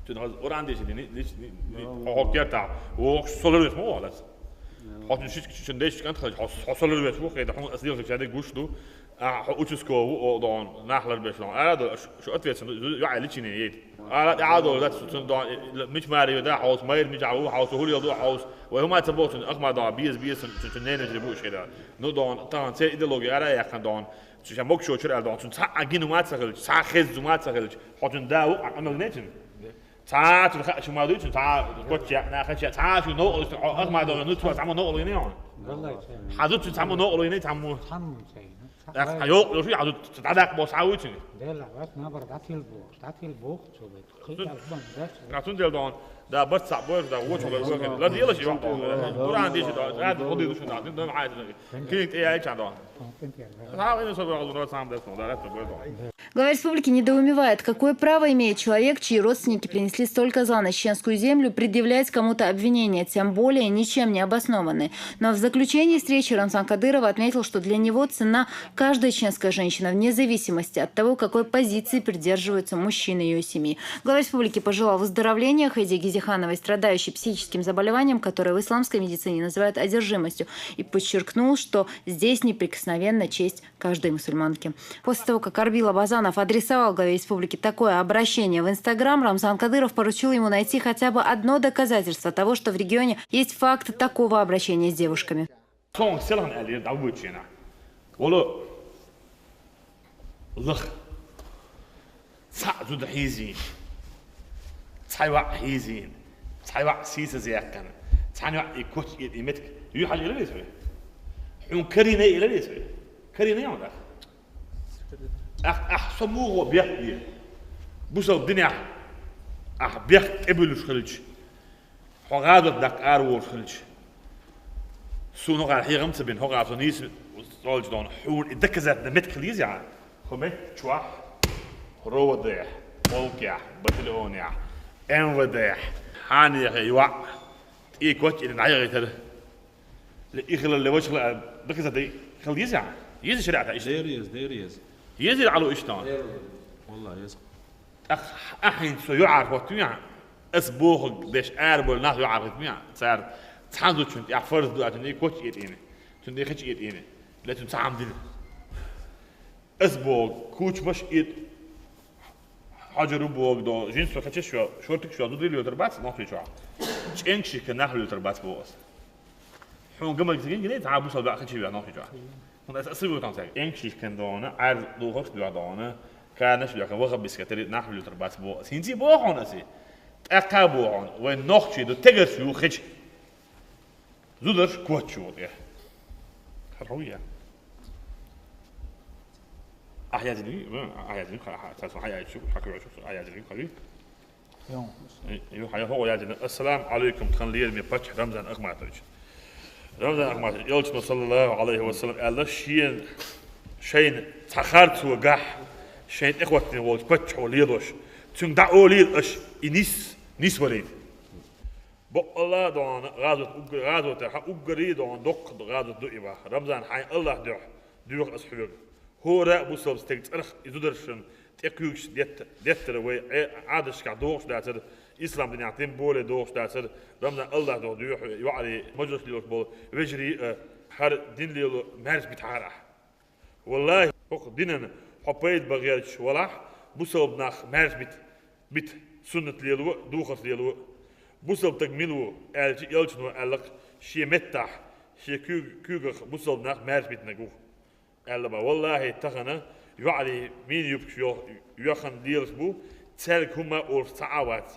Цуьнан хаза Къуръан деши дини, диш-, дини, дини, хьо хӀокху кертахь, вохуш со ларвеш ма вахалац. Хьо цуьнан ши, ши, шин деши кӀант хилча, хьо, хьо со ларвеш ву, хеда хьуна ас дехар шадерг гуш ду. А, хьо участковый ву, о, дон, нах ларбеш дон. Ара до, ш-, шу ответственный, ю-, ю-, ю-, личине едет. Ара, тӀе а дон, дац, цун дон, э, мич мари да, хьовс, майр мич а ву, хьовс, хулил ду, хьовс. Вай хӀума ца боху, цун ахма дон, биз, биз, цун, цун, цун ненажри бу шеда. Ну, дон, тан, церан идеология ара яххан дон. Цу ша мог шо чур ал дон, цун цхьа а гину ма ца хилч, цхьа а хез зу ма ца хилч. Хьо цун да ву, а, амал не цун. Цхьа а цунна хаа шу ма дуьйцу, цхьа а кочча яа, нахача яа, цхьа а шу новкъалуш, хьо ахма догӀу, ну, цо цхьаммо новкъалуйний хьуна? Валлай, цхьа. Хьан зуц цхьаммо новкъалуйний, цхьаммо? Цхьаммо цхьа. Цхьа йокъалуш, хьан зуц цхьа дӀадаккха бо, цхьа вуьйцуний? Делахь, вац, набар дӀатил бохуш, дӀатил боху, цо бет. Кхин цун-, а, бан, да, цо. А цундел дон, да, барт цхьа бойш, да, вочу лар вокхе. Ла делаш, йокъал. Къуръан деши, да, да, хьо дийла шун, да, да, хьайза. Килик тӀе яйча дон. Килик тӀе яйча. Цхьа а вина со боху, ну, цхьа а дас, да, да, да, да. Глава республики недоумевает, какое право имеет человек, чьи родственники принесли столько зла на чеченскую землю, предъявлять кому-то обвинения, тем более ничем не обоснованные. Но в заключении встречи Рамзан Кадыров отметил, что для него ценна каждая чеченская женщина, вне зависимости от того, какой позиции придерживаются мужчины ее семьи. Глава республики пожелал выздоровления Хайди Гизихановой, страдающей психическим заболеванием, которое в исламской медицине называют одержимостью, и подчеркнул, что здесь неприкосновенна честь каждой мусульманки. После того, как Арбил Абазанов адресовал главе республики такое обращение в Инстаграм, Рамзан Кадыров поручил ему найти хотя бы одно доказательство того, что в регионе есть факт такого обращения с девушками. Сонг селхан алир давучина. Оло лах. Ца зуда хизин. Цхьа ваъ хьийзийна, цхьа ваъ сийсаз яьккхина, цхьана ваъ и коч и, и метка юй хьажа ила веза вай? Хьун карина ила веза вай? Карина ян дах? Ах, ах, со мугӀо бехк бе. Бусал динах ах бехк тӀебуьлуш хилча, хьо гӀазот даккха ара волуш хилча, суна гӀар хьехам ца бина, хьо гӀар со нийса цӀолчу дона, хьуна и доказательно метка хила еза яхьа? Хьо метта чохь РОВД-хь, полкехь, батальонехь, МВД-хь, хьанехе йоӀ, тӀе коч и дӀайогӀийтара. Ле и хилар ле вачхала доказательно хила еза яхьа? Еза шариӀатехь иштта? Дера еза, дера еза. Еза Ӏало иштта? Дера еза. Валлахь, еза. ТӀаккха ахьа хӀинца со юьхьӀаьржа хӀоттавехьа, ас бохург деш арабевлла нах юьхьӀаьржа хӀоттавехьа, цара цхьана зудчунна тӀехь фарз ду аьлча, и коч а этӀийна, цунна тӀе хеча а этӀийна, ле цунна цхьа хӀама дина. Ас бохург, кучамаш а этӀа, хьожар ву бохург до, жинца со хечаш йо, шортикаш йо, зуда лоьлуьйтур бац Нохчийчохь. ЧӀенгшихкан нах лоьлуьйтур бац боху ас. Хьуна гамарг ца гина, гина, цхьа бусалба ваьӀ хечийвехь Нохчийчохь. ХӀунда аса аса вуьйтан цаьрга, энгшийхкан дона, Ӏаьржа духарш доьхь дона, канаш доьхь, ваха бискатари нах луьйтар бац боху аса. ХӀинций боху хьуна аса. ТӀаккха а боху хьуна, вайн нохчий ду, тегарш ю хеча. Зударш коч ю тӀе. Хьар хьу я? Ахь язди, ахь язди, ха, ха, царсон хьаяйчу, хьакуьйчу, ахь язди, хьави. Ю, хьан хӀокхо яздина: «Ассаламу Ӏалайкум, тхан лераме паччахь Рамзан Ахматович». Рамзан Ахматович, Элчано, саллаллаху Ӏалайхи ва саллам, аьлла: «Шен, шайна цхьа харцо гахь, шайн тӀехӀоттина волчу паччахьо лелош, цуьнга дӀаолийла аша, и нис, нис валийта». Баккъалла а дона гӀазот, уггар, гӀазотехь, уггаре а дона доккха гӀазот ду и баха. Рамзан, хьайн Аллах дуьхьа, доьху аса хьоьга. ХӀора а бусалба стеган цӀарах и зударшна тӀе куьйгаш детта-, деттара вай Ӏе-, Ӏадаташкахь догӀуш дацара, ислам динехь тем более догӀуш дацара, Рамзан, Аллах дуьхьа, доьху хьоьга, йоӀарий, мажлис лелош болу вежарий а, хӀара дин лело маьрша битахьара ахь. Валлахи, хӀокху динан хьо пайда бан гӀерташ валахь, бусалба нах маьрша бита, бита суннат лело а, духарш лело а. Бусалба стаг мила ву аьлча, Элчано аьлла-кх, шен меттахь, шен куьйг-, куьйгах бусалба нах маьрша битинарг ву. Аьлла бан, валлахи, тахана йоӀарий мини юбкаш йо-, йоьхна лелаш бу, цаьрга хӀумма а олуш цхьа а вац.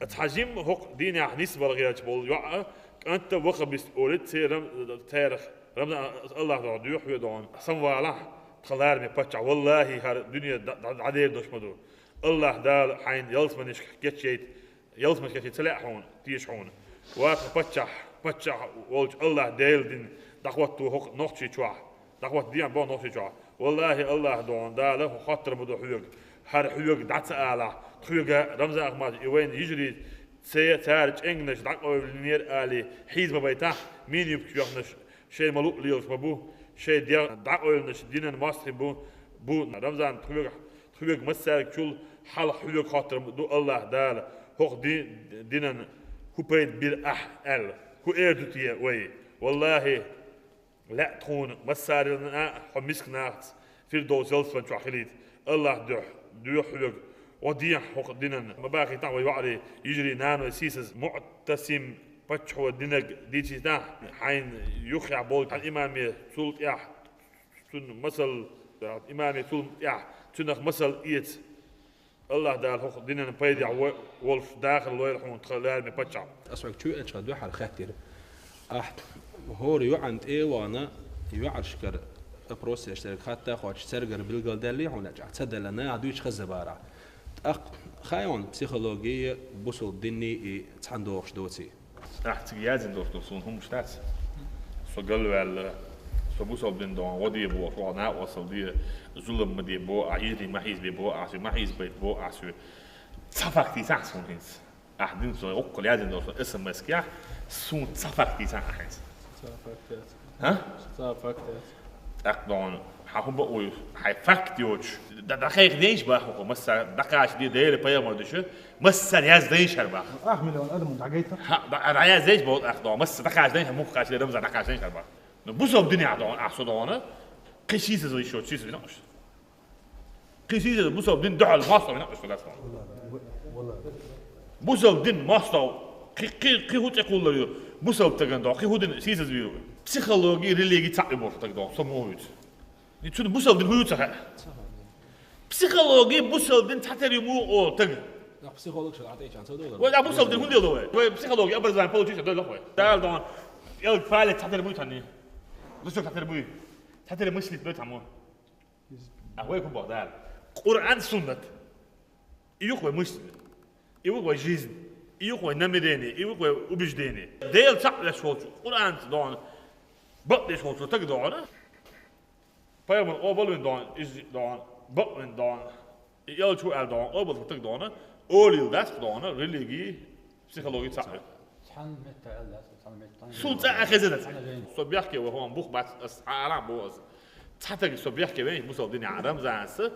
Цхьа жимма хӀокху дийнахь нисвала гӀерташ болу йоӀ а, кӀант а вахабист олий церан, царах: «Рамзан, Аллах дуьхьа, доьху хьоьга дона, самавалахь, тхан лараме паччахь, валлахи, хӀара дуьне дӀа-, дӀа-, дӀадердош ма ду. Аллах Дала хьайна ялсаманешка кечйайта, ялсаманешка кечйайта ца лаьа хьуна, теша хьуна. Ва тхан паччахь, паччахь волчу Аллах Делан дин дӀахӀотто хӀокху Нохчийчохь». ДӀахӀоттадехьа боху Нохчийчохь. Валлахи, Аллах дона, Дала хӀоттар ма ду хьоьга. ХӀара хьоьга дӀа ца алахь, тхоьга Рамзан Ахматович, и вайна йижарий ца-, цара чӀенгнаш дӀакъевлинера алий, хьийза ма байтахь, мини юбкаш йоьхнарш шайн ма-луъу лелаш ма бу, шайн дегӀ дӀакъевлинарш динан мостагӀий бу, бу. Рамзан, тхоьга, тхоьга массаьргачул хьалха хьоьга хӀоттар ма ду Аллах Дала, хӀокху ди-, динан хӀун пайда бира ахь аьлла. ХӀун эр ду те вай? Валлахи, лаьа тхуна, массарелла а хьо миска нахаца Фирдовс ялсамани чохь хилийта. Аллах дуьхьа, доьху хьоьга, гӀо дехьа хӀокху динан. Ма бахийтахь вай йоӀарий, йижарий, наной, сийсаз. МуӀтасим паччахьо динарг дийцийтахь, хьайна юххехь болчу хьан имаме цул тӀехь, цунна масал, имаме цул тӀехь, цуьнах масал эца. Аллах Дала хӀокху динан пайдехь во-, волуш дахар лойла хьуна тхан лараме паччахь. Ас хьоьга чу веанчохь дуьххьара хаьттира. Ахь хӀора йоӀана тӀе а вахана, йоӀаршкара опрос еш дерг хатта а хоттуш, цаьргара билгалдаьллий хьуна аьлча, ахь ца делла, наха дуьйцуш хаза бара. ТӀаккха хаьий хьуна психологи а, бусалба динни и цхьаьна догӀуш доций? Ахь цига яздина долуш ду, суна хӀуманаш дац. Со галваьлла, Со бусалба дин дон, гӀо де бо, шо на осал де, зулам ма де бо, а ири ма хьийзбе бо, а ши ма хьийзбе бо, а ши. Ца факт дийцахь суна хӀинца. Ахь дин со гӀуккхал язйина долу СМС-кех, суна ца факт дийцахь ахь хӀинца. Ца факт яц. ХӀа? Ца факт яц. ТӀаккха дон, хьан хӀун бакъ вуй, хьайн факт йоцуш. Да, да, хьайх дайш баху, масса, дакхаш де, Дела пайхамар душа, масса яз дайш хьар бах. Ах миллион адам дагайта. Ха, да, а, яз дайш бо, ах, дон, масса дакхаш дайш, мух каш де, Рамзан дакхаш дайш хьар бах. Ну, бусалба дин яхь дон, ах, со дона, кхи шийсаз вай шо, шийсаз вина уш. Кхи шийсаз бусалба дин духьал мостагӀа вина уш, дас дон. Бусалба дин мостагӀа, кхи, кхи, кхи хӀу цӀе кхуллар ю, бусалба таган дон, кхи хӀу дин шийсаз вию. Психологи, религи цаӀ ю боху таг дон, со мо вуьйцу. И цуьнан бусалба дин хӀу ю ца хаьа. Психологи, бусалба дин цхьатера ю муха олу таг. Нах психолог шал атӀечан ца догӀу. Вай, а бусалба дин хӀун дело вай? Вай психологи образование получить а дойлах вай. Дала дон, пӀелг палец цхьатера буй тани. Лучок цхьатера буй. Цхьатера мыслить бой тамо. А вай хӀун боху Дала? Къуръан, суннат. И юх вай мысль. И юх вай жизнь. И юх вай намерение. И юх вай убеждение. Дела цхьаъ веш волчу, Къуръан дон, бакъдеш волчу таг дон. Пайхамар къобалвина дон, иза дон, бакъвина дон. И элчу аьлла дон, къобал таг дон. Олийла дац дон, религи, психологи цхьаъ. Цхьана метта аьлла дац, цхьана метта. Сул цӀа а хеза дац. Цхьана жайна. Со бехке вай хӀун бух бац, ас хьарам бу ас. Цхьа таг со бехке вайн, бусалба дин яхь Рамзанца.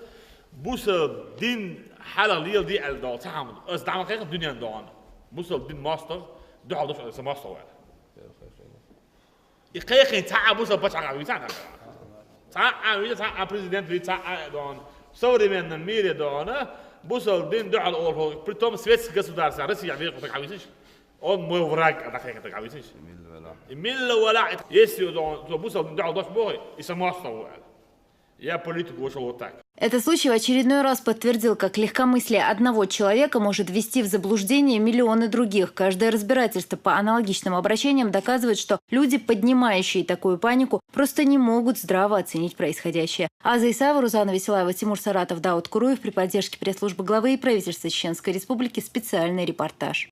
Бусалба дин хьалха лела ди аьлла дон, цхьа хӀама. Ас дӀа ма кхайкха дуьнен дон. Бусалба дин мостагӀа, духьал дош аса мостагӀа ваьлла. И кхайкхина цхьа а бусалба пачхьалкх вийца нах. Цхьа а вийца, цхьа а президент вийца, цхьа а дон. В современном мире дон, бусалба дин дуьхьал олу, притом светский государство, Россия веху так хьависиш. Он мой враг, а дакхайкхина так хьависиш. И милла вала. Если дон, то бусалба дин дуьхьал дош боху, и самостоятельно. Я политик вошел вот так. Этот случай в очередной раз подтвердил, как легкомыслие одного человека может ввести в заблуждение миллионы других. Каждое разбирательство по аналогичным обращениям доказывает, что люди, поднимающие такую панику, просто не могут здраво оценить происходящее. Аза Исаева, Рузана Веселаева, Тимур Саратов, Дауд Куруев при поддержке пресс-службы главы и правительства Чеченской Республики. Специальный репортаж.